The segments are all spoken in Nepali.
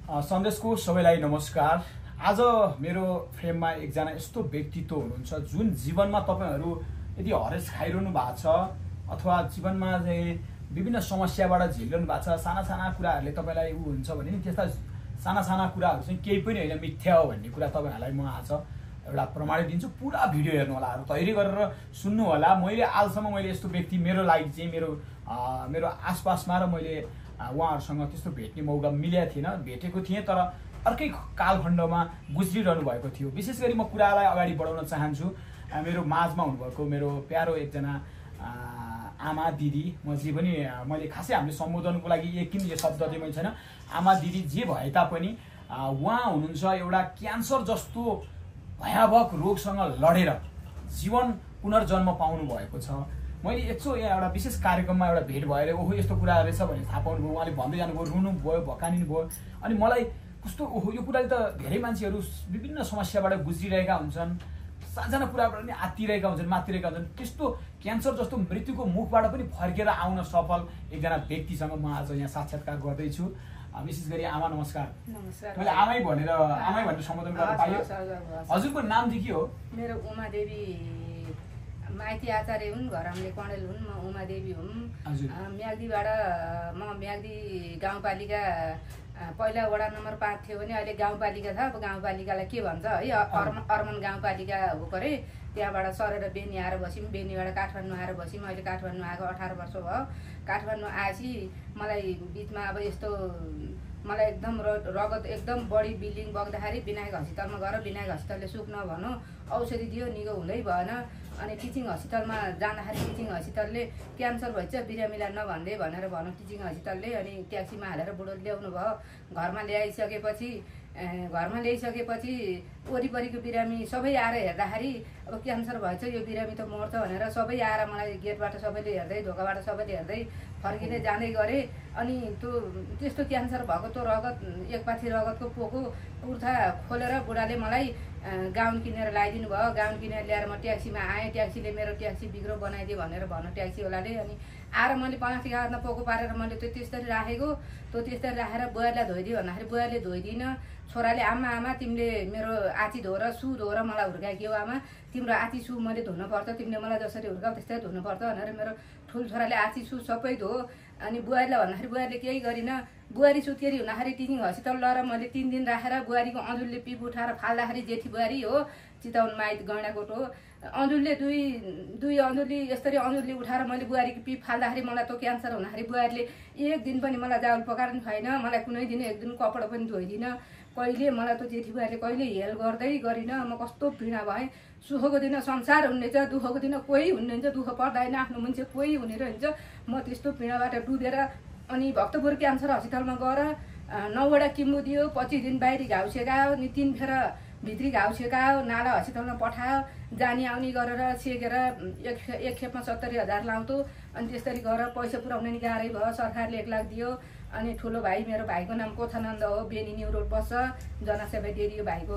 सन्देशको सबैलाई नमस्कार। आज मेरो फ्रेममा एकजना यस्तो व्यक्तित्व हुनुहुन्छ जुन जीवनमा तपाईहरु यदि हरेस खाइरहनु भएको छ अथवा जीवनमा चाहिँ विभिन्न समस्याबाट झेलिरहनु भएको छ, साना साना कुराहरुले तपाईलाई उ हुन्छ भने नि त्यस्ता साना साना कुराहरु चाहिँ केही पनि हैन, मिथ्या हो भन्ने कुरा तपाईहरुलाई म आज एउटा प्रमाणित दिन्छु। पुरा भिडियो हेर्नु होला, तयारी गरेर सुन्नु होला। मैले आजसम्म यस्तो व्यक्ति मेरो लागि चाहिँ मेरो आसपासमा र मैले उहाँहरुसँग त्यस्तो भेट्ने मौका मिलेको थिएन, भेटेको थिएँ तर अर्कै कालखण्डमा गुज्रिरहनु भएको थियो। विशेष गरी म कुरालाई अगाडि बढाउन चाहन्छु। मेरो माझमा हुनुभएको मेरो प्यारो एकजना आमा दिदी, म जे पनि मैले खासै हामीले सम्बोधनको लागि एक किन शब्द चाहिँ मैले छैन, आमा दिदी जे भए तापनि उहाँ हुनुहुन्छ एउटा क्यान्सर जस्तो भयावह रोगसँग लडेर जीवन पुनर्जन्म पाउनु भएको छ। मैले यहाँ एउटा विशेष कार्यक्रममा एउटा भेट भएर ओहो यस्तो कुरा रहेछ भने थाहा पाउनु भयो, उहाँले भन्दै जानुभयो, रुनु भयो, भकानिनु भयो। अनि मलाई कस्तो ओहो यो कुराले त धेरै मान्छेहरू विभिन्न समस्याबाट गुज्रिरहेका हुन्छन्, सानसाना कुराबाट पनि आत्तिरहेका हुन्छन्, मात्तिरहेका हुन्छन्, त्यस्तो क्यान्सर जस्तो मृत्युको मुखबाट पनि फर्केर आउन सफल एकजना व्यक्तिसँग म आज यहाँ साक्षात्कार गर्दैछु। विशेष गरी आमा नमस्कार। नमस्कार। मैले आमै भनेर सम्बोधन गर्न पाइयो। हजुरको नाम चाहिँ के हो? मेरो उमा देवी माइती आचार्य हुन्, घरमले कणेल हुन्, म उमा देवी हुँ। म्याग्दीबाट म म्याग्दी गाउँपालिका पहिला वडा नम्बर 5 थियो भने अहिले गाउँपालिका छ। अब गाउँपालिकालाई के भन्छ है, अर्मन गाउँपालिका हो परे। त्यहाँबाट सरेर बेनी आएर बस्यौँ, बेनीबाट काठमाडौँ आएर बस्यौँ। अहिले काठमाडौँ आएको 18 वर्ष भयो। काठमाडौँ आएपछि मलाई बिचमा अब यस्तो मलाई एकदम रगत एकदम बढी बिल्डिङ बग्दाखेरि विनायक हस्पिटलमा गएर विनायक हस्पिटलले सुख नभनौँ औषधि दियो, निको हुँदै भएन। अनि टिचिङ हस्पिटलमा जाँदाखेरि टिचिङ हस्पिटलले क्यान्सर भएछ, बिरामीलाई नभन्दै भनेर भनौँ टिचिङ हस्पिटलले। अनि ट्याक्सीमा हालेर बुढो ल्याउनु भयो। घरमा ल्याइसकेपछि वरिपरिको बिरामी सबै आएर हेर्दाखेरि अब क्यान्सर भएछ, यो बिरामी त मर्छ भनेर सबै आएर मलाई गेटबाट सबैले हेर्दै, ढोकाबाट सबैले हेर्दै फर्किँदै जाँदै गरे। अनि त्यस्तो क्यान्सर भएको त्यो रगत एकपाथी रगतको पोको कुर्था खोलेर बुढाले मलाई गाउन किनेर ल्याइदिनु भयो। गाउन किनेर ल्याएर म ट्याक्सीमा आएँ। ट्याक्सीले मेरो ट्याक्सी बिग्रो बनाइदियो भनेर भन्नु ट्याक्सीवालाले। अनि आएर मैले प्लास्टिक हातमा पोको पारेर मैले त्यो त्यसरी राखेको, त्यो त्यसरी राखेर बुहारीलाई धोइदियो भन्दाखेरि बुहारीले धोइदिनँ। छोराले आमा तिमीले मेरो आँची धोएर सु धोएर मलाई हुर्काइदियो, आमा तिम्रो आँची सु मैले धुनुपर्छ, तिमीले मलाई जसरी हुर्काउ त्यस्तै धुनुपर्छ भनेर मेरो ठुल छोराले आँची सु सबै धो। अनि बुहारीलाई भन्दाखेरि बुहारीले केही गरिनँ। बुहारी सुत्केरी हुँदाखेरि टिचिङ हस्पिटल लगेर मैले 3 दिन राखेर बुहारीको अँजुलले पिप उठाएर फाल्दाखेरि जेठी बुहारी हो, चितवन माइत गैँडाकोट हो, अँजुलले दुई अँजुली यसरी अँजुलले उठाएर मैले बुहारीको पिप फाल्दाखेरि मलाई त्यो क्यान्सर हुँदाखेरि बुहारीले एक दिन पनि मलाई चाउल पकाएर पनि खुवाइन, मलाई कुनै दिन एक दिन कपडा पनि धोइदिनँ। कहिले मलाई त जेठी बुहारीले कहिले हेल गर्दै गरिनँ। म कस्तो पीडा भएँ। सुखको दिन संसार हुने छ, दुःखको दिन कोही हुनुहुन्छ, दुःख पर्दैन, आफ्नो मान्छे कोही हुने रहन्छ। म त्यस्तो पीडाबाट डुबेर अनि भक्तपुर क्यान्सर हस्पिटलमा गएर 9 वटा किमो दियो, 25 दिन बाहिरी घाउ सेकायो, अनि 3 फेर भित्री घाउ सेकायो, नाला हस्पिटलमा पठायो। जानी आउने गरेर सेकेर एक खेपमा 70,000 लाउँथ्यो। अनि त्यसरी गरेर पैसा पुर्याउन नि गाह्रै भयो। सरकारले 1 लाख दियो। अनि ठुलो भाइ, मेरो भाइको नाम कोथानन्द हो, बेनी न्यू रोड बस्छ, जनसेवा डेरी हो भाइको,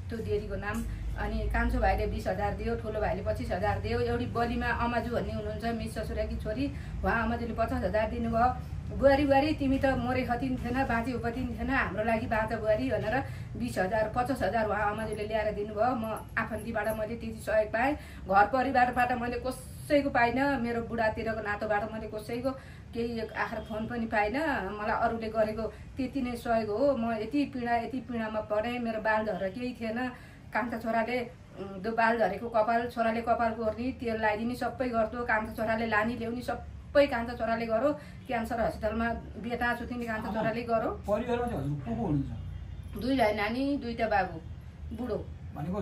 त्यो डेरीको नाम। अनि कान्छो भाइले 20,000 दियो, ठुलो भाइले 25,000 दियो। एउटी बलीमा अमाजु भन्ने हुनुहुन्छ, मिस ससुराकी छोरी, उहाँ अमाजुले 50,000 दिनुभयो। बुहारी तिमी त मरे खतिन थिएन, बाँचे उपति थिएन, हाम्रो लागि बाँच बुहारी भनेर 20,000 50,000 उहाँ अमाजुले ल्याएर दिनुभयो। म आफन्तीबाट मैले त्यति सहयोग पाएँ। घर परिवारबाट मैले कसैको पाइनँ। मेरो बुढातिरको नातोबाट मैले कसैको केही आखिर फोन पनि पाइनँ। मलाई अरूले गरेको त्यति नै सहयोग हो। म यति पीडामा परेँ। मेरो बाल झरेर केही थिएन। कान्छा छोराले त्यो बाल झरेको कपाल, छोराले कपाल कोर्ने, तेल लगाइदिने सबै गर्थ्यो। कान्छा छोराले लानी ल्याउने सबै कान्छा छोराले गरो। क्यान्सर हस्पिटलमा बेटा सुतिने कान्छा छोराले गरो। परिवारमा चाहिँ हजुर को हुनुहुन्छ? 2 भाइ नानी, 2टा बाबु, बुढो भनेको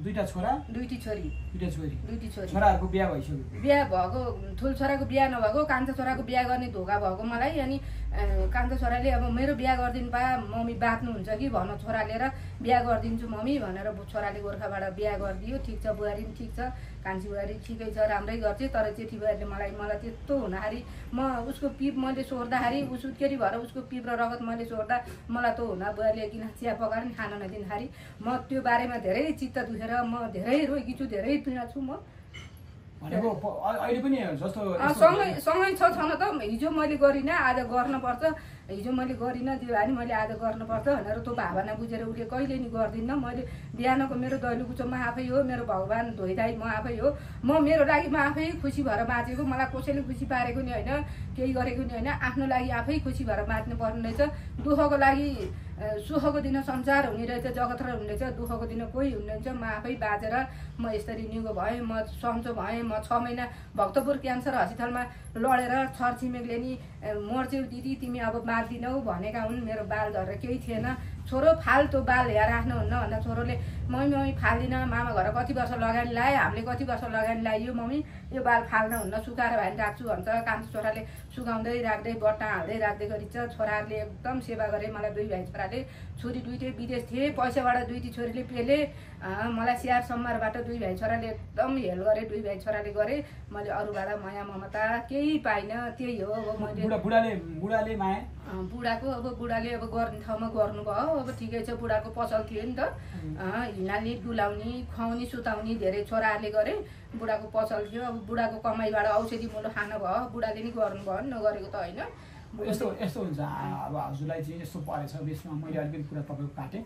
2टा छोरा, 2टी छोरी। 2टा छोरी। छोराहरूको बिहा भइसक्यो? बिहा भएको, ठुल छोराको बिहा नभएको, कान्छा छोराको बिहा गर्ने धोका भएको मलाई। अनि कान्छा छोराले अब मेरो बिहा गरिदिनु पा, मम्मी बाँच्नुहुन्छ कि भन छोराले, र बिहा गरिदिन्छु मम्मी भनेर छोराले गोर्खाबाट बिहा गरिदियो। ठिक छ, बुहारी पनि ठिक छ, कान्छी बुहारी ठिकै छ, राम्रै गर्छ। तर जेठी बुहारीले मलाई त्यस्तो हुँदाखेरि म उसको पिप मैले सोर्दाखेरि उसुत्केरी भएर उसको पिप र रगत मैले सोर्दा मलाई त हुन बुहारीले किन चिया पकाएर नि खान नदिँदाखेरि म त्यो बारेमा धेरै चित्त दुखेर म धेरै रोएकी छु, धेरै पीडा छु। म भनेको अहिले पनि जस्तो सँगै छ छन त, हिजो मैले गरिनँ, आज गर्न पर्छ। हिजो मैले गरिनँ त्यो भने मैले आज गर्नुपर्छ भनेर त्यो भावना बुझेर उसले कहिले नि गर्दिनँ। मैले बिहानको मेरो दैलो कुचो म आफै हो, मेरो भगवान् धोइधाइ म आफै हो, म मेरो लागि म आफै खुसी भएर बाँचेको, मलाई कसैले खुसी पारेको नि होइन, केही गरेको नि होइन, आफ्नो लागि आफै खुसी भएर बाँच्नु पर्ने रहेछ। दुःखको लागि सुखको दिन संसार हुने रहेछ, जगत र हुने रहेछ, दुःखको दिन कोही हुने रहेछ। म आफै बाँचेर म यसरी निगो भएँ, म सन्चो भएँ। म 6 महिना भक्तपुर क्यान्सर हस्पिटलमा लडेर छरछिमेकले नि मर्छौ दिदी तिमी अब बाँच्दिनौ भनेका हुन्। मेरो बाल झरेर केही थिएन, छोरो फाल त्यो बाल हेर राख्नुहुन्न भन्दा छोरोले मम्मी फाल्दिनँ, मामा घर कति वर्ष लगानी लाए, हामीले कति वर्ष लगानी लाइयो मम्मी, यो बाल फाल्न हुन्न, सुकाएर भए राख्छु भन्छ। कान्छो छोराले सुकाउँदै राख्दै बट्टा हाल्दै राख्दै गरिन्छ। छोराहरूले एकदम सेवा गरे मलाई। 2 भाइ छोराले, छोरी 2टै विदेश थिए, पैसाबाट 2टी छोरीले पेले। मलाई स्याहार सम्मारबाट 2 भाइ छोराले एकदम हेल्प गरे, 2 भाइ छोराले गरे। मैले अरूबाट माया ममता केही पाइनँ। त्यही हो अब मैले बुढाले माया बुढाको अब बुढाले अब गर्ने ठाउँमा गर्नुभयो। अब ठिकै छ, बुढाको पसल थियो नि त, हिँड्ने डुलाउने खुवाउने सुताउने धेरै छोराहरूले गरे। बुढाको पसल थियो, अब बुढाको कमाइबाट औषधि मुलो खानु भयो, बुढाले नि गर्नुभयो, नगरेको त होइन। यस्तो हुन्छ। अब हजुरलाई चाहिँ यस्तो परेछ, यसमा मैले अलिकति कुरा तपाईँको काटेँ।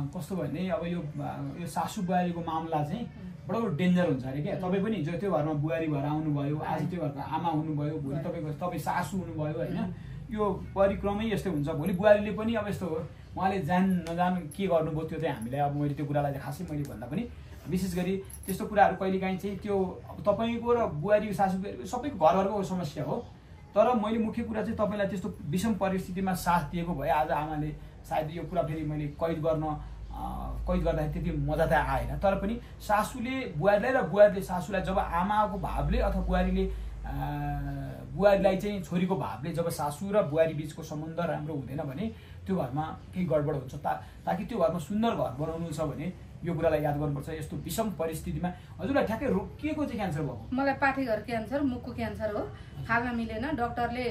कस्तो भने अब यो सासू बुहारीको मामला चाहिँ बडो डेन्जर हुन्छ अरे क्या। तपाईँ पनि जो त्यो घरमा बुहारी भएर आउनुभयो, आज त्यो घरको आमा हुनुभयो, भोलि तपाईँ सासू हुनुभयो होइन। यो परिक्रमै यस्तो हुन्छ। भोलि बुहारीले पनि अब यस्तो हो, उहाँले नजान के गर्नुभयो त्यो चाहिँ हामीलाई अब मैले त्यो कुरालाई खासै मैले भन्दा पनि विशेष गरी त्यस्तो कुराहरू कहिलेकाहीँ चाहिँ त्यो अब तपाईँको र बुहारी सासू सबैको घरको समस्या हो। तर मैले मुख्य कुरा चाहिँ तपाईँलाई त्यस्तो विषम परिस्थितिमा साथ दिएको भए आज आमाले सायद यो कुरा फेरि मैले कैद गर्दाखेरि त्यति मजा त आएन। तर पनि सासूले बुहारीलाई र बुहारीले सासूलाई जब आमाको भावले अथवा बुहारीलाई चाहिँ छोरीको भावले जब सासू र बुहारी बिचको सम्बन्ध राम्रो हुँदैन भने त्यो घरमा केही गडबड हुन्छ। ताकि त्यो घरमा सुन्दर घर बनाउनु छ भने यो कुरालाई याद गर्नुपर्छ। यस्तो विषम परिस्थितिमा हजुरलाई ठ्याक्कै रोकिएको चाहिँ क्यान्सर भएको? मलाई पाठेघर क्यान्सर, मुखको क्यान्सर हो। फाल्न मिलेन। डक्टरले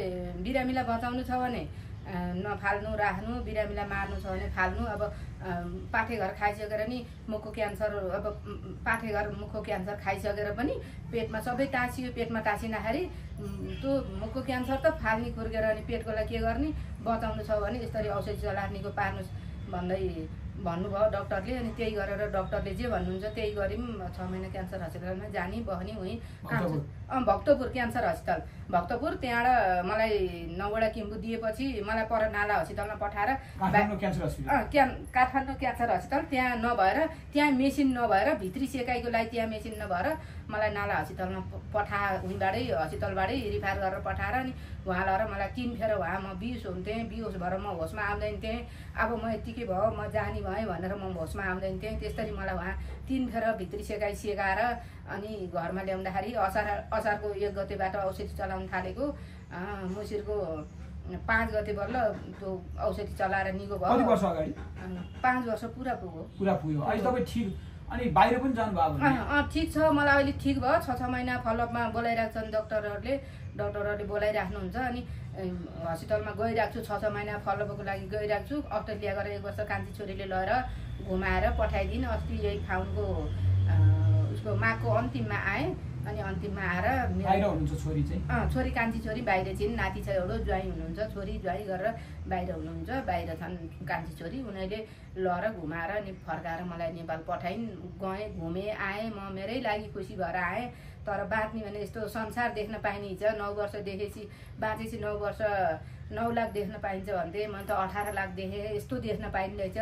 बिरामीलाई बचाउनु छ भने नफाल्नु राख्नु, बिरामीलाई मार्नु छ भने फाल्नु। अब पाठेघर खाइसकेर नि मुखको क्यान्सर, अब पाठेघर मुखको क्यान्सर खाइसकेर पनि पेटमा सबै टाँसियो। पेटमा टाँसिँदाखेरि त्यो मुखको क्यान्सर त फाल्ने खुर्केर अनि पेटको लागि के गर्ने, बचाउनु छ भने यसरी औषधि चलाएर निको पार्नुहोस् भन्दै भन्नुभयो डक्टरले। अनि त्यही गरेर डक्टरले जे भन्नुहुन्छ त्यही गऱ्यौँ। 6 महिना क्यान्सर हस्पिटलमा जाने बहनी हुँ। Bhaktapur cancer hospital Bhaktapur. त्यहाँबाट मलाई 9वटा किम्बु दिएपछि मलाई पर नाला हस्पिटलमा पठाएर काठमाडौँ क्यान्सर हस्पिटल त्यहाँ नभएर, त्यहाँ मेसिन नभएर, भित्री सेकाइको लागि त्यहाँ मेसिन नभएर मलाई नाला हस्पिटलमा उहीँबाटै हस्पिटलबाटै रिफार गरेर पठाएर अनि उहाँ लगेर मलाई 3 फेर उहाँ म बिहोस हुन्थेँ। बिहोस भएर म होसमा आउँदैन थिएँ। अब म यतिकै भयो, म जानी भएँ भनेर म होसमा आउँदैन थिएँ। त्यसरी मलाई उहाँ 3 फेर भित्री सेकाइ सेकाएर अनि घरमा ल्याउँदाखेरि असारको 1 गतेबाट औषधि चलाउन थालेको। मुसिरको 5 गते बल्ल त्यो औषधि चलाएर निको भयो। कति वर्ष अगाडि? 5 वर्ष पुरा पुग्यो। अहिले तपाईँ ठिक अनि बाहिर पनि जानुभयो? ठिक छ, मलाई अहिले ठिक भयो। 6 महिना फलोअपमा बोलाइरहेको छन् डक्टरहरूले बोलाइराख्नुहुन्छ। अनि हस्पिटलमा गइरहेको छु, 6 महिना फलोअपको लागि गइरहेको छु। अस्ट्रेलिया गएर 1 वर्ष कान्छी छोरीले लगेर घुमाएर पठाइदिन्। अस्ति यही फाउनको उसको माघको अन्तिममा आएँ। अनि अन्तिममा आएर छोरी कान्छी छोरी बाहिर छिन्। नाति छ एउटा, ज्वाइँ हुनुहुन्छ, छोरी ज्वाइँ गरेर बाहिर हुनुहुन्छ। बाहिर छन् कान्छी छोरी। उनीहरूले लगेर घुमाएर अनि फर्काएर मलाई नेपाल पठाइन्। गएँ, घुमेँ, आएँ। म मेरै लागि खुसी भएर आएँ। तर बाँच्ने भने यस्तो संसार देख्न पाइने छ। 9 वर्ष देखेपछि बाँचेपछि 9 वर्ष 9 लाख देख्न पाइन्छ भन्थे। मैले त 18 लाख देखेँ। यस्तो देख्न पाइने रहेछ।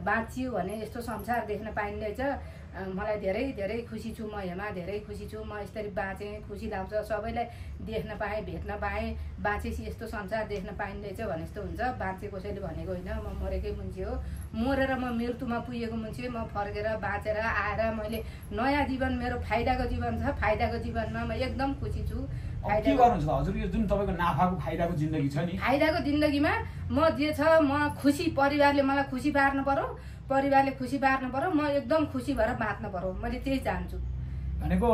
बाँचियो भने यस्तो संसार देख्न पाइने रहेछ। मलाई धेरै धेरै खुसी छु म हेमा, धेरै खुसी छु म। यसरी बाँचेँ, खुसी लाग्छ। सबैलाई देख्न पाएँ, भेट्न पाएँ। बाँचेपछि यस्तो संसार देख्न पाइने रहेछ भने जस्तो हुन्छ। बाँचे कसैले भनेको होइन, म मरेकै मान्छे हो। मरेर म मृत्युमा पुगेको मान्छे। म फर्केर बाँचेर आएर मैले नयाँ जीवन, मेरो फाइदाको जीवन छ। फाइदाको जीवनमा म एकदम खुसी छु। के गर्नुहुन्छ हजुर? यो जुन तपाईँको नाफाको फाइदाको जिन्दगी छ नि, फाइदाको जिन्दगीमा म जे छ म खुसी, परिवारले मलाई खुसी पार्नु पर्यो, परिवारले खुसी पार्नु पर्यो। म एकदम खुसी भएर बाँच्न पर्यो। मैले त्यही चाहन्छु। भनेको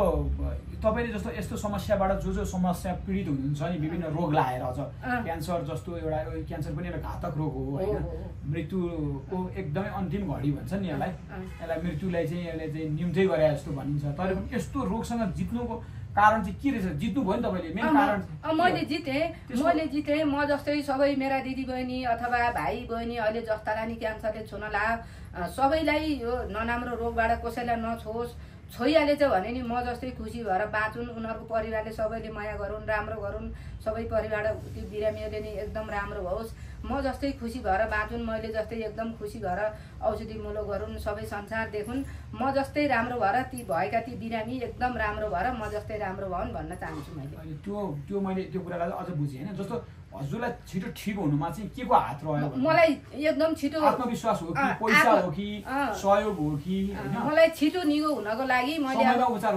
तपाईँले जस्तो यस्तो समस्याबाट जो समस्या पीडित हुनुहुन्छ नि, विभिन्न रोग लाएर अझ क्यान्सर जस्तो एउटा, क्यान्सर पनि एउटा घातक रोग हो होइन। मृत्युको एकदमै अन्तिम घडी भन्छ नि यसलाई मृत्युलाई चाहिँ यसले चाहिँ निम्तै गरे जस्तो भनिन्छ। तर पनि यस्तो रोगसँग जित्नुको कारण चाहिँ के रहेछ? जित्नु भयो नि तपाईँले, मेन कारण मैले जितेँ। म जस्तै सबै मेरा दिदीबहिनी अथवा भाइ बहिनी अहिले जस्तारानी क्यान्सरले छुन लाग्यो, सबैलाई यो नराम्रो रोगबाट कसैलाई नछोस्, छोइहालेछ भने नि म जस्तै खुसी भएर बाँचुन्, उनीहरूको परिवारले सबैले माया गरून्, राम्रो गरून्, सबै परिवार त्यो बिरामीहरूले नि एकदम राम्रो होस्, म जस्तै खुसी भएर बाँचुन्, मैले जस्तै एकदम खुसी भएर औषधिमूलक गरून्, सबै संसार देखुन्, म जस्तै राम्रो भएर ती भएका ती बिरामी एकदम राम्रो भएर म जस्तै राम्रो भउन् भन्न चाहन्छु मैले। त्यो मैले त्यो कुरालाई अझ बुझेँ होइन। जस्तो हजुरलाई छिटो ठिक हुनुमा चाहिँ के को हात रह्यो? मलाई एकदम छिटो आत्मविश्वास हो कि पैसा हो कि सहयोग हो कि? मलाई छिटो निगो हुनको लागि मैले समयमा उपचार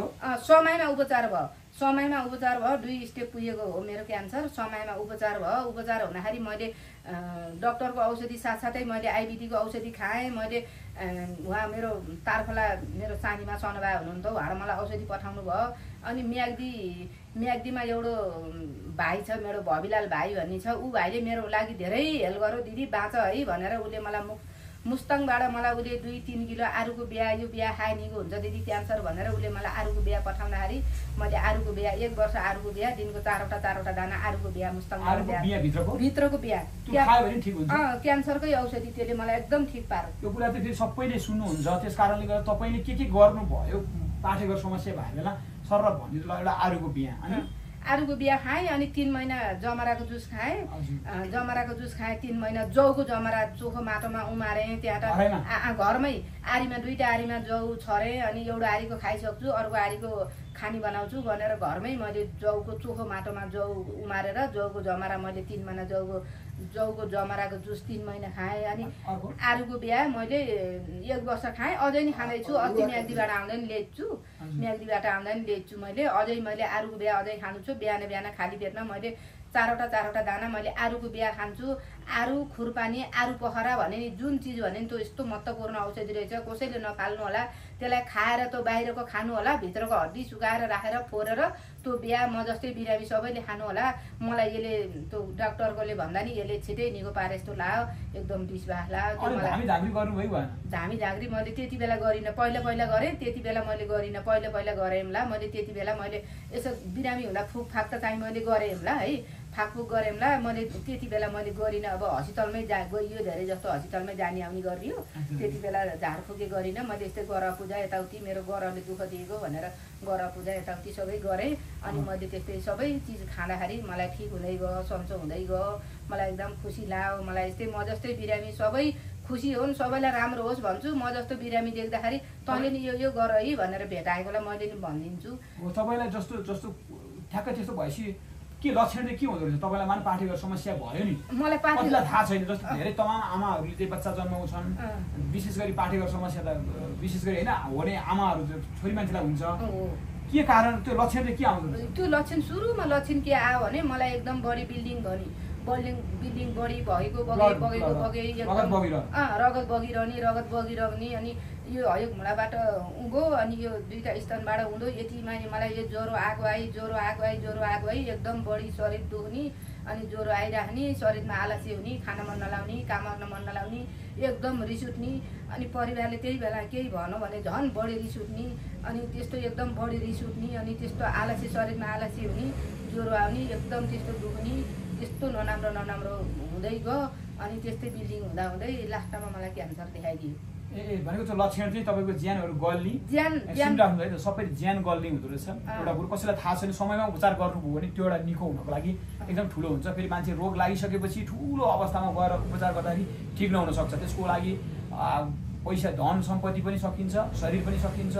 भयो। समयमा उपचार भयो, 2 स्टेप पुगेको हो मेरो क्यान्सर। समयमा उपचार भयो। उपचार हुँदाखेरि मैले डक्टरको औषधि साथसाथै मैले आइबिडीको औषधि खाएँ। मैले उहाँ मेरो तारखोला मेरो सानीमा सनबा हुनुहुन्थ्यो, उहाँले मलाई औषधि पठाउनु भयो। अनि म्याग्दीमा एउटा भाइ छ मेरो, भविलाल भाइ भन्ने छ, ऊ भाइले मेरो लागि धेरै हेल्प गर्यो। दिदी बाँच है भनेर उसले मलाई मुस्ताङबाट मलाई उसले 2-3 किलो आरुको बिहा, यो बिहा खाए निको हुन्छ दिदी क्यान्सर भनेर उसले मलाई आरुको बिहा पठाउँदाखेरि मैले आरुको बिहा 1 वर्ष आरुको बिहा, दिनको 4वटा दाना आरुको बिहा, मुस्ताङबाट बिहा, भित्रको बिहा क्यान्सरकै औषधि त्यसले मलाई एकदम ठिक पार्यो। यो कुरा त फेरि सबैले सुन्नुहुन्छ, त्यस कारणले गर्दा तपाईँले के गर्नुभयो पाठेघर समस्या भए बेला सर भनिदिनु एउटा आरुको बिहा अनि आरुको बिहा खाएँ। अनि 3 महिना जमराको जुस खाएँ। जमराको जुस खाएँ 3 महिना। जौको जमरा चोखो माटोमा उमारेँ, त्यहाँ घरमै आरीमा 2टा आरीमा जौ छरेँ। अनि एउटा आरीको खाइसक्छु, अर्को आरीको खानी बनाउँछु भनेर घरमै मैले जौको चोखो माटोमा जौ उमारेर जौको जमरा मैले 3 महिना जौको जमराको जुस 3 महिना खाएँ। अनि आरुको बिहा मैले 1 वर्ष खाएँ, अझै नि खाँदैछु। अस्ति म्याग्दीबाट आउँदा नि ल्याइछु मैले अझै। मैले आरुको बिहा अझै खानु छु। बिहान खाली पेटमा मैले 4वटा दाना मैले आरुको बिहा खान्छु। आरु खुरपानी, आरु पखरा भने नि जुन चिज भने नि त्यो यस्तो महत्त्वपूर्ण औषधि रहेछ, कसैले नफाल्नु होला। त्यसलाई खाएर त्यो बाहिरको खानु होला, भित्रको हड्डी सुकाएर राखेर फोरेर त्यो बिहा म जस्तै बिरामी सबैले खानु होला। मलाई यसले त्यो डाक्टरकोले भन्दा नि यसले छिटै निको पारे जस्तो लाग्यो, एकदम विश्वास लाग्यो। धामी झाँक्री मैले त्यति बेला गरिनँ, पहिला गरेँ, त्यति बेला मैले गरिनँ। पहिला गरेँ होला मैले, त्यति बेला मैले यसो बिरामी हुँदा फुकफाक त चाहिँ मैले गरेँ होला है, फाकफुक गरेँ होला मैले। त्यति बेला मैले गरिनँ। अब हस्पिटलमै गइयो, धेरै जस्तो हस्पिटलमै जाने आउने गरियो, त्यति बेला झारफुके गरिनँ मैले। यस्तै गर पूजा यताउति, मेरो गरले दुःख दिएको भनेर गर पूजा यताउति सबै गरेँ। अनि मैले त्यस्तै सबै चिज खाँदाखेरि मलाई ठिक हुँदै गयो, सन्चो हुँदै गयो, मलाई एकदम खुसी लाग्यो। मलाई यस्तै म जस्तै बिरामी सबै खुसी हुन्, सबैलाई राम्रो होस् भन्छु। म जस्तो बिरामी देख्दाखेरि तैँले नि यो गर है भनेर भेटाएकोलाई मैले नि भनिदिन्छु। तपाईँलाई जस्तो ठ्याक्कै त्यस्तो भएपछि के लक्षण चाहिँ के हुँदो रहेछ तपाईँलाई? मान पाठेघर समस्या भयो नि, मलाई कतिलाई थाहा छैन। जस्तो धेरै तमाम आमाहरूले चाहिँ बच्चा जन्माउँछन्, विशेष गरी पाठेघर समस्या त विशेष गरी होइन हुने आमाहरू छोरी मान्छेलाई हुन्छ। के कारण त्यो लक्षण चाहिँ के आउँदो रहेछ? त्यो लक्षण सुरुमा लक्षण के आयो भने मलाई एकदम बडी बिल्डिङ बढी भएको बगेको रगत बगिरहने। अनि यो हयोग घुँडाबाट उँगो, अनि यो 2टा स्तनबाट उँधो, यतिमा मलाई यो ज्वरो आगो आई एकदम बढी शरीर दुख्ने, अनि ज्वरो आइराख्ने, शरीरमा आलसी हुने, खान मन नलाउने, काम गर्न मन नलाउने, एकदम रिस उठ्ने। अनि परिवारले त्यही बेला केही भनौँ भने झन् बढी रिस उठ्ने। अनि त्यस्तो एकदम बढी रिस उठ्ने, अनि त्यस्तो आलसी, शरीरमा आलसी हुने, ज्वरो आउने, एकदम त्यस्तो दुख्ने, त्यस्तो नराम्रो हुँदै गयो। अनि त्यस्तै बिल्डिङ हुँदै लास्टमा मलाई क्यान्सर देखाइदियो। भनेको त्यो लक्षण चाहिँ तपाईँको ज्यानहरू गल्ने, सुनिराख्नु है, सबै ज्यान गल्ने हुँदो रहेछ। एउटा कुरो कसैलाई थाहा छैन, समयमा उपचार गर्नुभयो भने त्यो एउटा निको हुनको लागि एकदम ठुलो हुन्छ। फेरि मान्छे रोग लागिसकेपछि ठुलो अवस्थामा गएर उपचार गर्दाखेरि ठिक नहुन सक्छ। त्यसको लागि पैसा, धन सम्पत्ति पनि सकिन्छ, शरीर पनि सकिन्छ,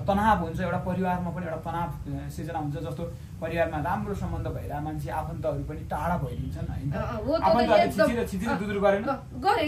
तनाव हुन्छ। एउटा परिवारमा पनि एउटा तनाव सिर्जना हुन्छ। जस्तो परिवारमा राम्रो सम्बन्ध भएर मान्छे आफन्तहरू पनि टाढा भइदिन्छन् होइन,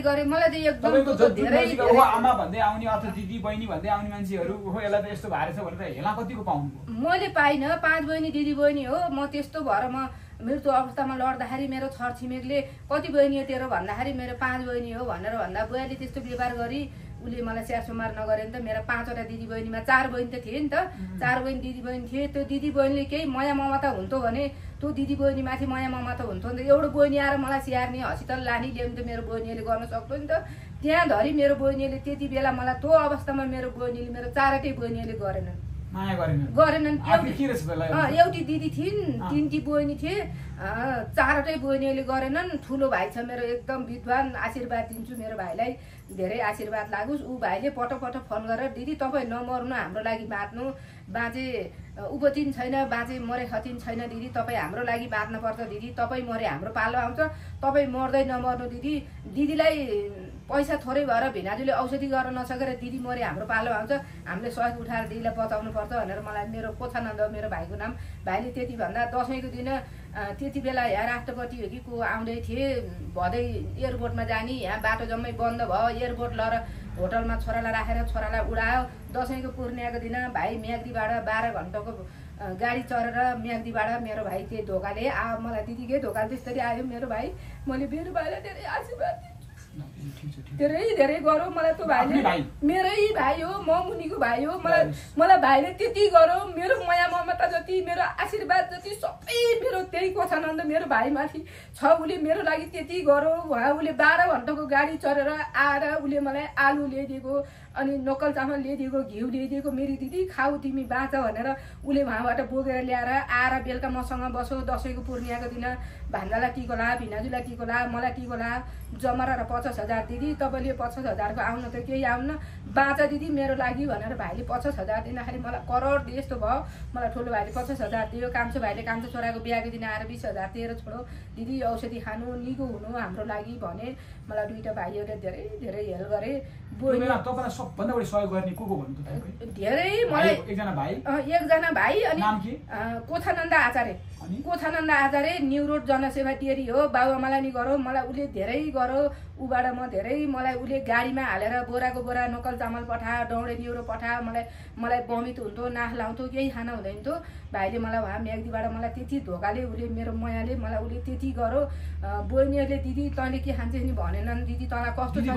गरे मलाई त एकदम धेरै आमा भन्दै आउने अथवा दिदी बहिनी भन्दै आउने मान्छेहरू हो यसलाई त यस्तो भएर छ भनेर हेला कतिको पाउनु? मैले पाइनँ। 5 बहिनी दिदी बहिनी हो। म त्यस्तो भएर म मृत्यु अवस्थामा लड्दाखेरि मेरो छरछिमेकले कति बहिनी हो तेरो भन्दाखेरि मेरो 5 बहिनी हो भनेर भन्दा बुवाले त्यस्तो व्यवहार गरी उसले मलाई स्याहारसुमार नगरे नि त। मेरा 5वटा दिदी बहिनीमा 4 बहिनी त थिए नि त, 4 बहिनी दिदी बहिनी थिए। त्यो दिदी बहिनीले केही माया ममता हुन्थ्यो भने त्यो दिदी बहिनी माथि माया ममता हुन्थ्यो नि त। एउटा बहिनी आएर मलाई स्याहार्ने, हस्पिटल लाने ल्याउने त मेरो बहिनीले गर्न सक्थ्यो नि त। त्यहाँ धरि मेरो बहिनीले त्यति बेला मलाई त्यो अवस्थामा मेरो बहिनीले, मेरो 4वटै बहिनीले गरेनन्। माया गरेनन् गरेनन्। आखिर के रहेछ त्यसलाई? एउटी दिदी थिइन्, तिनटी बहिनी थिए, चारवटै बहिनीले गरेनन्। ठुलो भाइ छ मेरो एकदम विद्वान, आशीर्वाद दिन्छु मेरो भाइलाई, धेरै आशीर्वाद लागोस्। ऊ भाइले पटक पटक फोन गरेर दिदी तपाईँ नमर्नु, हाम्रो लागि बाँच्नु, बाँचे उपतिन छैन, बाँचे मरे खतिन छैन दिदी, तपाईँ हाम्रो लागि बाँच्न पर्छ दिदी, तपाईँ मरे हाम्रो पालो आउँछ, तपाईँ मर्दै नमर्नु दिदी। दिदीलाई पैसा थोरै भएर भिनाजुले औषधि गर्न नसकेर दिदी मरे हाम्रो पालो आउँछ, हामीले सहयोग उठाएर दिदीलाई बचाउनु पर्छ भनेर मलाई मेरो कोथानन्द मेरो भाइको नाम, भाइले त्यति भन्दा दसैँको दिन त्यति बेला यहाँ राष्ट्रपति हो कि को आउँदै थिए, भदै एयरपोर्टमा जाने, यहाँ बाटो जम्मै बन्द भयो, एयरपोर्ट लएर होटलमा छोरालाई राखेर छोरालाई उडायो। दसैँको पूर्णिमाको दिन भाइ म्याग्दीबाट 12 घन्टाको गाडी चढेर म्याग्दीबाट मेरो भाइ त्यही धोकाले मलाई दिदीकै धोकाले त्यसरी आयो मेरो भाइ। मैले मेरो भाइलाई धेरै आशीर्वाद धेरै धेरै गरौँ, मलाई त्यो भाइले मेरै भाइ हो, म मुनिको भाइ हो, मलाई भाइले त्यति गरौँ, मेरो माया ममता जति, मेरो आशीर्वाद जति सबै मेरो त्यही कोथानन्द मेरो भाइमाथि छ। उसले मेरो लागि त्यति गरौँ। उहाँ उसले 12 घन्टाको गाडी चढेर आएर उसले मलाई आलु ल्याइदिएको, अनि नक्कल चामल ल्याइदिएको, घिउ ल्याइदिएको, मेरी दिदी खाऊ तिमी बाँच भनेर उसले उहाँबाट बोकेर ल्याएर आएर बेलुका मसँग बसो। दसैँको पूर्णिमाको दिन भान्जालाई टिको ला, भिनाजुलाई टिको ला, मलाई टिको ला, जमरा र 50,000 दिदी तपाईँले 50,000 को आउन त केही आउन, बाँच दिदी मेरो लागि भनेर भाइले 50,000 दिँदाखेरि मलाई करोड दिए जस्तो भयो। मलाई ठुलो भाइले 50,000 दियो, कान्छो भाइले कान्छो छोराको बिहाको दिन आएर 20,000 दिएर छोडो दिदी औषधि खानु, निको हुनु हाम्रो लागि भने। मलाई दुईटा भाइहरूले धेरै धेरै हेल्प गरे। तपाईँलाई सबभन्दा बढी सहयोग गर्ने को भन्नु त? धेरै मलाई एकजना भाइ अनि नाम के? कोथानन्द आचार्य। कोथानन्द आचार्य न्यू रोड जनसेवा टिएरी हो। बाबुआमालाई नि गरौँ, मलाई उसले धेरै गरो। उबाट म धेरै, मलाई उसले गाडीमा हालेर बोराको बोरा नक्कल चामल पठा, डौडे न्युरो पठा, मलाई बमित हुन्थ्यो, नाक लाउँथ्यो, केही खाना हुँदैन थियो। भाइले मलाई उहाँ म्याग्दीबाट मलाई त्यति धोकाले उसले मेरो मायाले मलाई उसले त्यति गरो। बहिनीहरूले दिदी तैँले के खान्छस् नि भनेनन्, दिदी तँलाई कस्तो छ?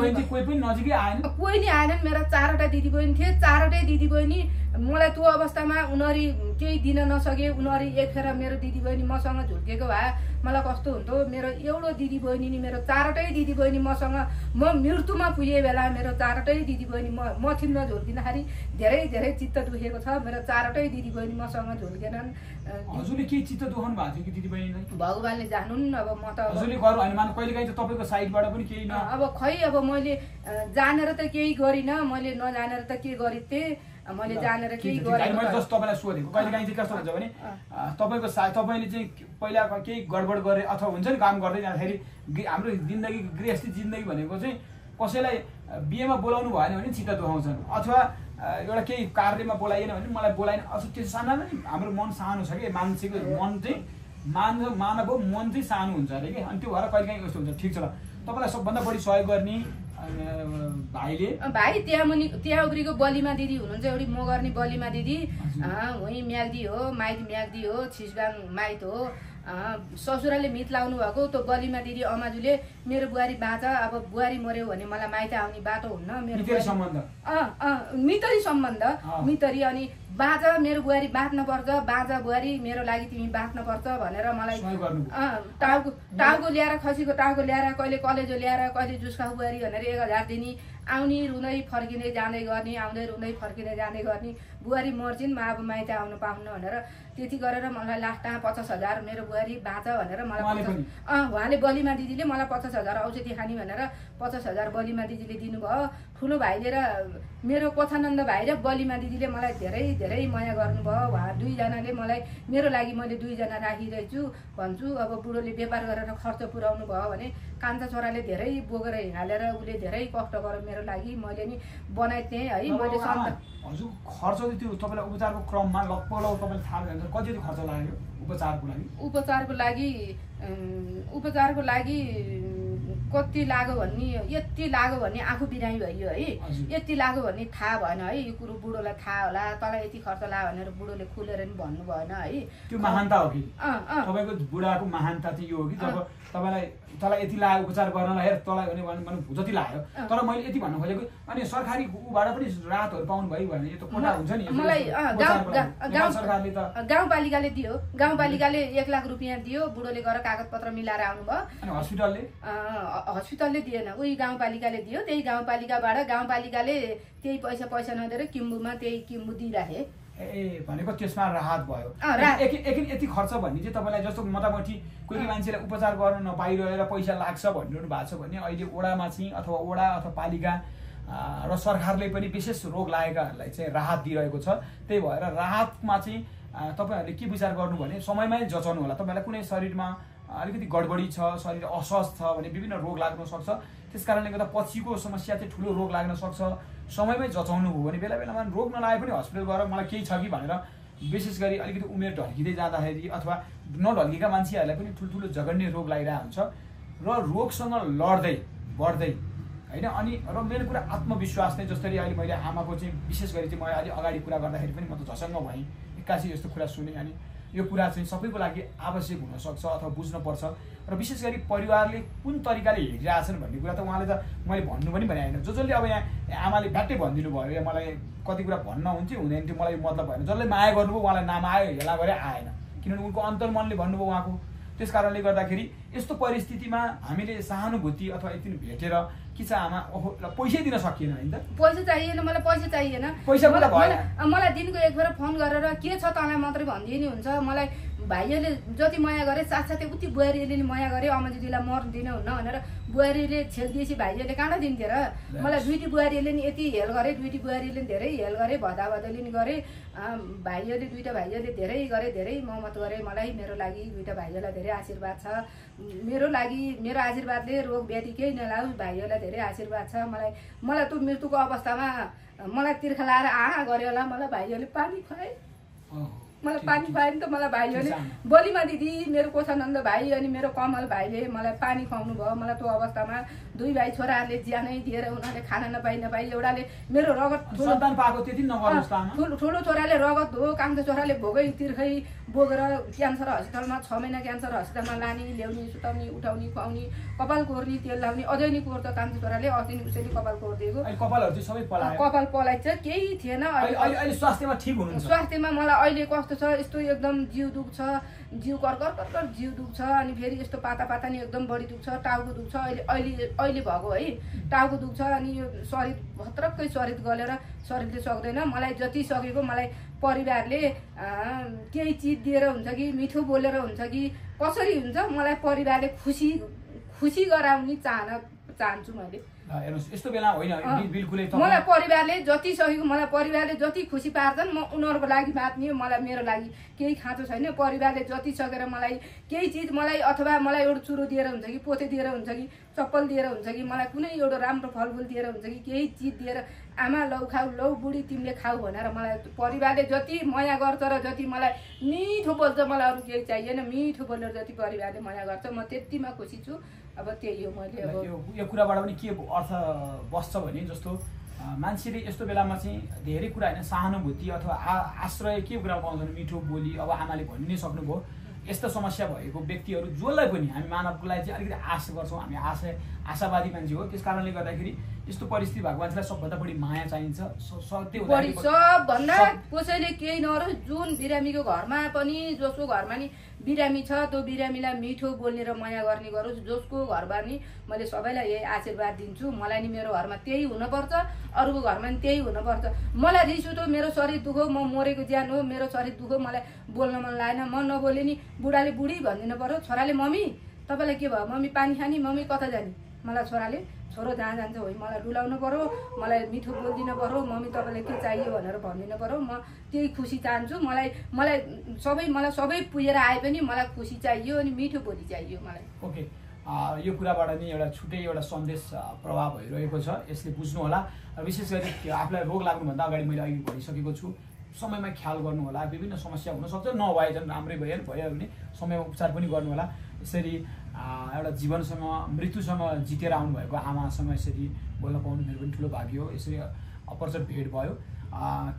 कोही नि आएनन्। मेरा 4वटा दिदी बहिनी थिए, 4वटै दिदी बहिनी मलाई त्यो अवस्थामा उनीहरू केही दिन नसके। उनीहरू एकखेर मेरो दिदी बहिनी मसँग झुल्केको भए मलाई कस्तो हुन्थ्यो। मेरो एउटो दिदी बहिनी नि मेरो 4वटै दिदी बहिनी मसँग, म मृत्युमा पुगे बेला मेरो 4वटै दिदी बहिनी म थिम्न झुल्किँदाखेरि धेरै धेरै चित्त दुखेको छ। मेरो 4वटै दिदी बहिनी मसँग झुल्केनन्। हजुरले के चित्त दुखाउनु भएको थियो कि दिदी बहिनीलाई? भगवानले जानुन्। अब म त हजुरले गर्नु हैन, माने कहिलेकाहीँ त तपाईँको साइडबाट पनि केही न अब खै अब मैले जानेर त केही गरिनँ, मैले नजानेर त के गरिथे, मैले जानेर केही गरेँ। मैले जस्तो तपाईँलाई सोधेको कहिलेकाहीँ चाहिँ कस्तो हुन्छ भने तपाईँको तपाईँले चाहिँ पहिला केही गडबड गरे अथवा हुन्छ नि काम गर्दै जाँदाखेरि हाम्रो जिन्दगी गृहस्थी जिन्दगी भनेको चाहिँ कसैलाई बिहेमा बोलाउनु भएन भने चित्त दुखाउँछन्, अथवा एउटा केही कार्यमा बोलाइएन भने मलाई बोलाएन, अथवा त्यो सानो नि हाम्रो मन सानो छ कि मान्छेको मन चाहिँ मानव मन चाहिँ सानो हुन्छ अरे कि। अनि त्यो भएर कहिलेकाहीँ कस्तो हुन्छ। ठिक छ ल, तपाईँलाई सबभन्दा बढी सहयोग गर्ने भाइ त्यहाँ उग्रीको बलिमा दिदी हुनुहुन्छ एउटी म गर्ने बलिमा दिदी। उही म्याग्दी हो, माइत म्याग्दी हो, छिसबाङ माइत हो। ससुराले मित लाउनु भएको त्यो बलिमा दिदी अमाजुले मेरो बुहारी बाँच, अब बुहारी मर्यो भने मलाई माइत आउने बाटो हुन्न, मेरो मितरी सम्बन्ध मितरी। अनि बाँच मेरो बुहारी बाँच्न पर्छ, बाँच बुहारी मेरो लागि तिमी बाँच्न पर्छ भनेर मलाई टाउको ल्याएर, खसीको टाउको ल्याएर, कहिले कलेजो ल्याएर, कहिले जुस्का बुहारी भनेर 1,000 दिने, आउने रुँदै फर्किँदै जाँदै गर्ने, आउँदै रुँदै फर्किँदै जाँदै गर्ने। बुहारी मर्छिन् म अब माइत आउनु पाउनु भनेर त्यति गरेर मलाई लास्टमा 50,000 मेरो बुहारी बाँच भनेर मलाई उहाँले बलिमा दिदीले मलाई 50,000 औषधि खाने भनेर 50,000 बलिमा दिदीले दिनुभयो। ठुलो भाइले र मेरो कोथानन्द भाइ र बलिमा दिदीले मलाई धेरै धेरै माया गर्नुभयो। उहाँ दुईजनाले मलाई मेरो लागि मैले 2जना राखिरहेछु भन्छु। अब बुढोले व्यापार गरेर खर्च पुर्याउनु भयो भने कान्छा छोराले धेरै बोकेर हिँडालेर उसले धेरै कष्ट गर्यो मेरो लागि, मैले नि बनाइदिएँ है। मैले हजुर खर्च त्यो तपाईँलाई उपचारको क्रममा लगभग तपाईँले थाहा हुन्छ कति खर्च लाग्यो उपचारको लागि कति लाग्यो भन्ने, यति लाग्यो भन्ने आफू बिरामी भइयो है, यति लाग्यो भन्ने थाहा भएन है। यो कुरो बुढोलाई थाहा होला, तँलाई यति खर्च लाग्यो भनेर बुढोले खुलेर नि भन्नु भएन है। त्यो महानता हो कि तपाईँको बुढाको महानता चाहिँ यो हो कि जब तँलाई यति लाग्यो उपचार गर्नलाई, हेर तँलाई भने जति लाग्यो, तर मैले यति भन्नु खोजेको। अनि सरकारी ऊबाट पनि राहतहरू पाउनु भयो भने यो त कोटा हुन्छ नि। मलाई सरकारले त गाउँपालिकाले दियो, गाउँपालिकाले 1 लाख रुपियाँ दियो, बुढोले गएर कागजपत्र मिलाएर आउनुभयो। अनि हस्पिटलले दिएन, उही गाउँपालिकाले दियो। त्यही गाउँपालिकाबाट गाउँपालिकाले त्यही पैसा नदिएर किम्बुमा त्यही किम्बु दिइराखे। भनेको त्यसमा राहत भयो। एकिन यति खर्च भन्ने चाहिँ तपाईँलाई जस्तो मोटामोटी कोही मान्छेलाई उपचार गर्न नपाइरहेर पैसा लाग्छ भनिरहनु भएको छ भने अहिले वडामा चाहिँ अथवा वडा अथवा पालिका र सरकारले पनि विशेष रोग लागेकाहरूलाई चाहिँ राहत दिइरहेको छ। त्यही भएर राहतमा चाहिँ तपाईँहरूले के विचार गर्नु भने समयमै जचाउनु होला। तपाईँलाई कुनै शरीरमा अलिकति गडबडी छ, शरीर असहज छ भने विभिन्न रोग लाग्न सक्छ। त्यस कारणले गर्दा पछिको समस्या चाहिँ ठुलो रोग लाग्न सक्छ। समयमै जचाउनु हो भने बेला बेलामा रोग नलागे पनि हस्पिटल गएर मलाई केही छ कि भनेर विशेष गरी अलिकति उमेर ढल्किँदै जाँदाखेरि अथवा नढल्केका मान्छेहरूलाई पनि ठुल्ठुलो जघन्य रोग लागिरहेको हुन्छ र रोगसँग लड्दै बढ्दै होइन। अनि र मेरो कुरा आत्मविश्वास नै जसरी अहिले मैले आमाको चाहिँ विशेष गरी चाहिँ मैले अलि अगाडि कुरा गर्दाखेरि पनि म त झसङ्ग भएँ, एक्कासी यस्तो कुरा सुने। अनि यो कुरा चाहिँ सबैको लागि आवश्यक हुनसक्छ अथवा बुझ्नुपर्छ र विशेष गरी परिवारले कुन तरिकाले हेरिरहेछन् भन्ने कुरा त उहाँले त मैले भन्नु पनि भने होइन। जसले अब यहाँ आमाले ब्याट्टै भनिदिनु भयो या मलाई कति कुरा भन्न हुन्थ्यो हुँदैन थियो, मलाई मतलब भएन। जसले माया गर्नुभयो उहाँलाई नमायो हेला गरे आएन, किनभने उनको अन्तर्मनले भन्नुभयो उहाँको। त्यस कारणले गर्दाखेरि यस्तो परिस्थितिमा हामीले सहानुभूति अथवा यति भेटेर कि छ आमा ओहो पैसै दिन सकिएन होइन त, पैसा चाहिएन, मलाई पैसा चाहिएन, पैसा मलाई दिनको एकबार फोन गरेर के छ तँलाई मात्रै भनिदिए नि हुन्छ। मलाई भाइहरूले जति माया गरे साथसाथै उति बुहारीले नि माया गरे, अमा दिदीलाई मर्न दिनु हुन्न भनेर बुहारीले छेलिदिएपछि भाइहरूले कहाँ दिन्थ्यो र। मलाई दुईटी बुहारीले नि यति हेल गरे, दुईटी बुहारीले नि धेरै हेल गरे, भदाभदैले नि गरे, भाइहरूले दुईटा भाइहरूले धेरै गरे, धेरै महमत गरे मलाई। मेरो लागि दुईटा भाइहरूलाई धेरै आशीर्वाद छ, मेरो लागि मेरो आशीर्वादले रोग व्याधि केही नलाओस्, भाइहरूलाई धेरै आशीर्वाद छ। मलाई त मृत्युको अवस्थामा मलाई तिर्खा लाएर गऱ्यो होला, मलाई भाइहरूले पानी खुवाए, मलाई पानी खुवायो नि त। मलाई भाइहरूले बलिमा दिदी मेरो कोषानन्द भाइ अनि मेरो कमल भाइले मलाई पानी खुवाउनु भयो। मलाई त्यो अवस्थामा दुई भाइ छोराहरूले ज्यानै दिएर उनीहरूले खाना नपाई एउटाले मेरो रगत ठुलो छोराले रगत हो, कान्छो छोराले भोगै तिर्खै बोकेर क्यान्सर हस्पिटलमा 6 महिना क्यान्सर हस्पिटलमा लाने, ल्याउने, सुताउने, उठाउने, खुवाउने, कपाल कोर्ने, तेल लाउने, अझै नि कोर्छ कान्छो छोराले। अस्ति उसैले कपाल कोरिदिएको, कपाल पलाइछ, केही थिएन। स्वास्थ्यमा मलाई अहिले कस्तो छ, यस्तो एकदम जिउ दुख्छ, जिउ कर्कर जिउ दुख्छ, अनि फेरि यस्तो पाता नि एकदम बढी दुख्छ, टाउको दुख्छ। अहिले भएको है, टाउको दुख्छ, अनि यो शरीर भत्रक्कै शरीर गलेर शरीरले सक्दैन। मलाई जति सकेको मलाई परिवारले केही चिज दिएर हुन्छ कि मिठो बोलेर हुन्छ कि कसरी हुन्छ, मलाई परिवारले खुसी गराउने चाहन्छु मैले। यस्तो बेला होइन बिल्कुलै मलाई परिवारले जति सकेको, मलाई परिवारले जति खुसी पार्छन् म उनीहरूको लागि बाँच्ने, मलाई मेरो लागि केही खाँचो छैन। परिवारले जति सकेर मलाई केही चिज मलाई अथवा मलाई एउटा चुरो दिएर हुन्छ कि पोते दिएर हुन्छ कि चप्पल दिएर हुन्छ कि मलाई कुनै एउटा राम्रो फलफुल दिएर हुन्छ कि केही चिज दिएर आमा लौ खाऊ, लौ बुढी तिमीले खाऊ भनेर मलाई परिवारले जति माया गर्छ र जति मलाई मिठो बोल्छ, मलाई अरू केही चाहिएन। मिठो बोलेर जति परिवारले माया गर्छ म त्यतिमा खुसी छु। अब त्यही हो। मैले अब यो कुराबाट पनि के अर्थ बस्छ भने जस्तो मान्छेले यस्तो बेलामा चाहिँ धेरै कुरा होइन सहानुभूति अथवा आश्रय के कुरा पाउँछन्, मिठो बोली। अब आमाले भनि नै सक्नुभयो, यस्तो समस्या भएको व्यक्तिहरू जसलाई पनि हामी मानवको लागि चाहिँ अलिकति आशा गर्छौँ, हामी आशावादी मान्छे हो। त्यस कारणले गर्दाखेरि यस्तो परिस्थिति भएको मान्छेलाई सबभन्दा बढी माया चाहिन्छ। सबभन्दा कसैले केही नगरोस्, जुन बिरामीको घरमा पनि जसको घरमा नि बिरामी छ त्यो बिरामीलाई मिठो बोल्ने र माया गर्ने गरोस्। जसको घरमा नि मैले सबैलाई यही आशीर्वाद दिन्छु। मलाई नि मेरो घरमा त्यही हुनुपर्छ, अरूको घरमा नि त्यही हुनुपर्छ। मलाई रिस उठ्यो, मेरो शरीर दुखो, म मरेको ज्यान हो, मेरो शरीर दुखो, मलाई बोल्न मन लागेन, म नबोले नि बुढाले बुढी भनिदिनु पर्यो, छोराले मम्मी तपाईँलाई के भयो, मम्मी पानी खाने, मम्मी कता जाने, मलाई छोराले छोरो जहाँ जान्छ हो मलाई डुलाउनु पर्यो, मलाई मिठो बोलिदिनु पर्यो, मम्मी तपाईँलाई के चाहियो भनेर भनिदिनु पर्यो। म त्यही खुसी चाहन्छु। मलाई सबै पुगेर आए पनि मलाई खुसी चाहियो अनि मिठो बोली चाहियो मलाई। ओके, यो कुराबाट नि एउटा छुट्टै एउटा सन्देश प्रभाव भइरहेको छ, यसले बुझ्नु होला। विशेष गरी आफूलाई रोग लाग्नुभन्दा अगाडि मैले अघि भनिसकेको छु, समयमा ख्याल गर्नु होला। विभिन्न समस्या हुनसक्छ, नभए झन् राम्रै भयो भने समयमा उपचार पनि गर्नु होला। यसरी एउटा जीवनसँग मृत्युसँग जितेर आउनुभएको आमासँग यसरी बोल्न पाउनु मेरो पनि ठुलो भाग्य हो। यसरी अपरचट भेट भयो।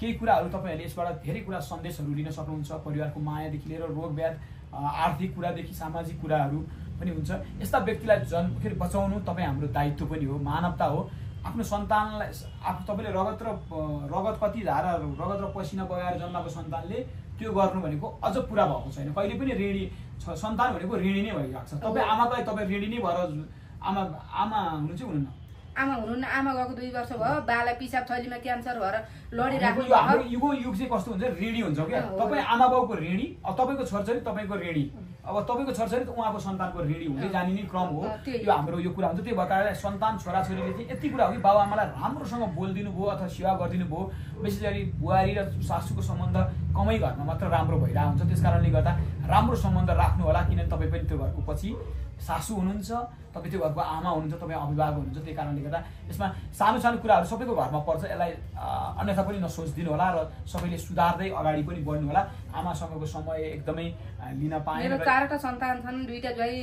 केही कुराहरू तपाईँहरूले यसबाट धेरै कुरा सन्देशहरू लिन सक्नुहुन्छ। परिवारको मायादेखि लिएर रोग व्याध, आर्थिक कुरादेखि सामाजिक कुराहरू पनि हुन्छ। यस्ता व्यक्तिलाई फेरि बचाउनु तपाईँ हाम्रो दायित्व पनि हो, मानवता हो। आफ्नो सन्तानलाई तपाईँले रगत कति धारा रगत र पसिना बगाएर जन्माएको सन्तानले त्यो गर्नु भनेको अझ पुरा भएको छैन। कहिले पनि ऋणी छ सन्तान भनेको ऋणी नै भइरहेको छ। तपाईँ आमाको लागि तपाईँ ऋणी नै भएर आमा हुनु चाहिँ हुनुहुन्न। आमा हुनुहुन्न, आमा गएको 2 वर्ष भयो, बाला पिसाब थैलीमा क्यान्सर भएर लडिराख्नु हाम्रो युग चाहिँ कस्तो हुन्छ, ऋणी हुन्छ क्या। तपाईँ आमा बाउको ऋणी, तपाईँको छोरछोरी तपाईँको ऋणी, अब तपाईँको छोरछोरी त उहाँको सन्तानको ऋणी हुँदै जाने नै क्रम हो। यो हाम्रो यो कुरा हुन्छ। त्यही भएर कारणले सन्तान छोराछोरीले चाहिँ यति कुरा हो कि बाबुआमालाई राम्रोसँग बोलिदिनु भयो अथवा सेवा गरिदिनु भयो। विशेष गरी बुहारी र सासूको सम्बन्ध कमै घरमा मात्र राम्रो भइरहेको हुन्छ। त्यस कारणले गर्दा राम्रो सम्बन्ध राख्नु होला, किनभने तपाईँ पनि त्यो घरको पछि सासू हुनुहुन्छ, तपाईँ त्यो घरको आमा हुनुहुन्छ, तपाईँ अभिभावक हुनुहुन्छ। त्यही कारणले गर्दा यसमा सानो सानो कुराहरू सबैको घरमा पर्छ। यसलाई अन्यथा पनि नसोचिदिनु होला र सबैले सुधार्दै अगाडि पनि बढ्नु होला। आमासँगको समय एकदमै लिन पाएँ। मेरो 4वटा सन्तान छन्, 2टा ज्वाइँ,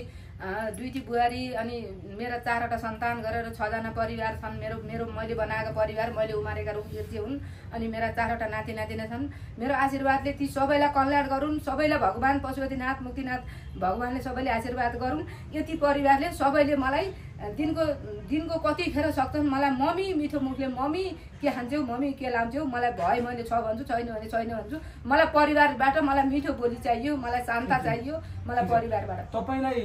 2टी बुहारी अनि मेरा 4वटा सन्तान गरेर 6जना परिवार छन्। मेरो मैले बनाएको परिवार, मैले उमारेका रुखबिर्जे हुन् अनि मेरा 4वटा नाति नातिना छन्। मेरो आशीर्वादले ती सबैलाई कल्याण गरून्, सबैलाई भगवान् पशुपतिनाथ मुक्तिनाथ भगवानले सबैले आशीर्वाद गरून्। यति परिवारले सबैले मलाई दिनको कतिखेर सक्छन् मलाई मम्मी मिठो मुखले मम्मी के खान्छौ, मम्मी के लान्छौ, मलाई भए मैले छ भन्छु, छैन भने छैन भन्छु। मलाई परिवारबाट मलाई मिठो बोली चाहियो, मलाई शान्ता चाहियो, मलाई परिवारबाट। तपाईलाई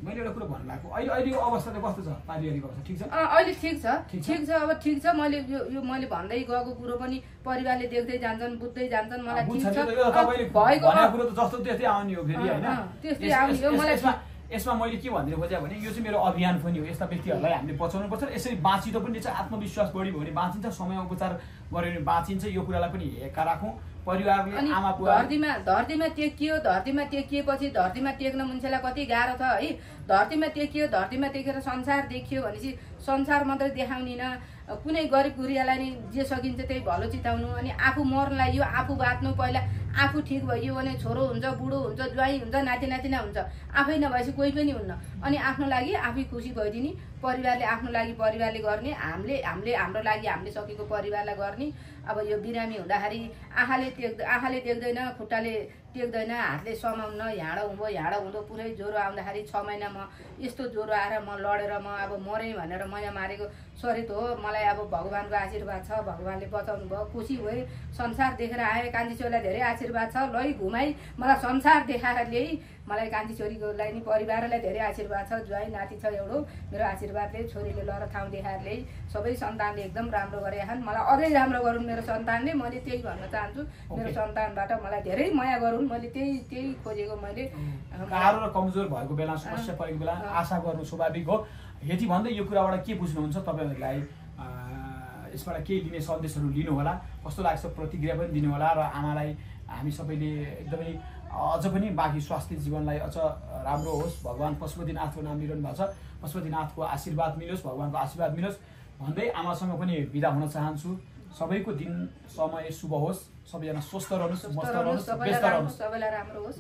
मैले एउटा कुरा भन्नु लाग्यो, अहिलेको अवस्था चाहिँ कस्तो छ? पारिवारिक अवस्था ठिक छ? अहिले ठिक छ, ठिक छ, अब ठिक छ। मैले यो मैले भन्दै गएको कुरो पनि परिवारले देख्दै जान्छन्, बुझ्दै जान्छन्। मलाई ठिक छ भएको कुरो त जस्तो त्यस्तै आउने हो फेरि हैन, त्यस्तै आउने हो। मलाई यसमा मैले के भनिदिनु खोजेँ भने यो चाहिँ मेरो अभियान पनि हो। यस्ता व्यक्तिहरूलाई हामीले बचाउनु पर्छ। यसरी बाँचिँदो पनि छ, आत्मविश्वास बढी भयो भने बाँचिन्छ, समय उपचार गऱ्यो भने बाँचिन्छ। यो कुरालाई पनि हेरेका राखौँ। परिवारले आमा बुवा धरतीमा टेकियो, धरतीमा टेकिएपछि धरतीमा टेक्न मान्छेलाई कति गाह्रो छ है। धरतीमा टेकियो, धरतीमा टेकेर संसार देखियो भनेपछि संसार मात्रै देखाउनिन, कुनै गरिब गुरियालाई नि जे सकिन्छ त्यही भलो चिताउनु। अनि आफू मर्न लाग्यो, आफू बाँच्नु, पहिला आफू ठिक भइयो भने छोरो हुन्छ, बुढो हुन्छ, ज्वाइँ हुन्छ, नाति नातिना हुन्छ। आफै नभएपछि कोही पनि हुन्न। अनि आफ्नो लागि आफै खुसी भइदिने, परिवारले आफ्नो लागि परिवारले गर्ने, हामीले हाम्रो लागि हामीले सकेको परिवारलाई गर्ने। अब यो बिरामी हुँदाखेरि आँखाले देख्दैन, खुट्टाले टेक्दैन, हातले समाउन, ह्याँडो हुँदो पुरै ज्वरो आउँदाखेरि 6 महिना म यस्तो ज्वरो आएर म लडेर म अब मरेँ भनेर मैया मारेको सरित हो। मलाई अब भगवान्को आशीर्वाद छ, भगवान्ले बचाउनु भयो, खुसी भए। संसार देखेर आए, कान्छी छोरीलाई धेरै आशीर्वाद छ, लै घुमाई मलाई संसार देखाएर ल्याई। मलाई कान्छी छोरीकोलाई नि परिवारलाई धेरै आशीर्वाद छ, ज्वाइँ नाति छ एउटो। मेरो आशीर्वादले छोरीले लर ठाउँ देखाएर ल्याई। सबै सन्तानले एकदम राम्रो गरेका छन्, मलाई अझै राम्रो गरून् मेरो सन्तानले। मैले त्यही भन्न चाहन्छु, मेरो सन्तानबाट मलाई धेरै माया गरून्। मैले त्यही खोजेको। मैले गाह्रो र कमजोर भएको बेला, समस्या परेको बेला आशा गर्नु स्वाभाविक हो। यति भन्दै यो कुराबाट के बुझ्नुहुन्छ तपाईँहरूलाई? यसबाट केही लिने सन्देशहरू लिनु होला, कस्तो लाग्छ प्रतिक्रिया पनि दिनु होला। र आमालाई हामी सबैले एकदमै अझ पनि बाँकी स्वास्थ्य जीवनलाई अझ राम्रो होस्, भगवान् पशुपतिनाथको नाम लिइरहनु भएको छ, पशुपतिनाथको आशीर्वाद मिलोस्, भगवान्को आशीर्वाद मिलोस् भन्दै आमासँग पनि बिदा हुन चाहन्छु। सबैको दिन समय शुभ होस्, सबैजना स्वस्थ रहनुहोस्, मस्त रहनुहोस्, व्यस्त रहनुहोस्, सबैलाई राम्रो होस्।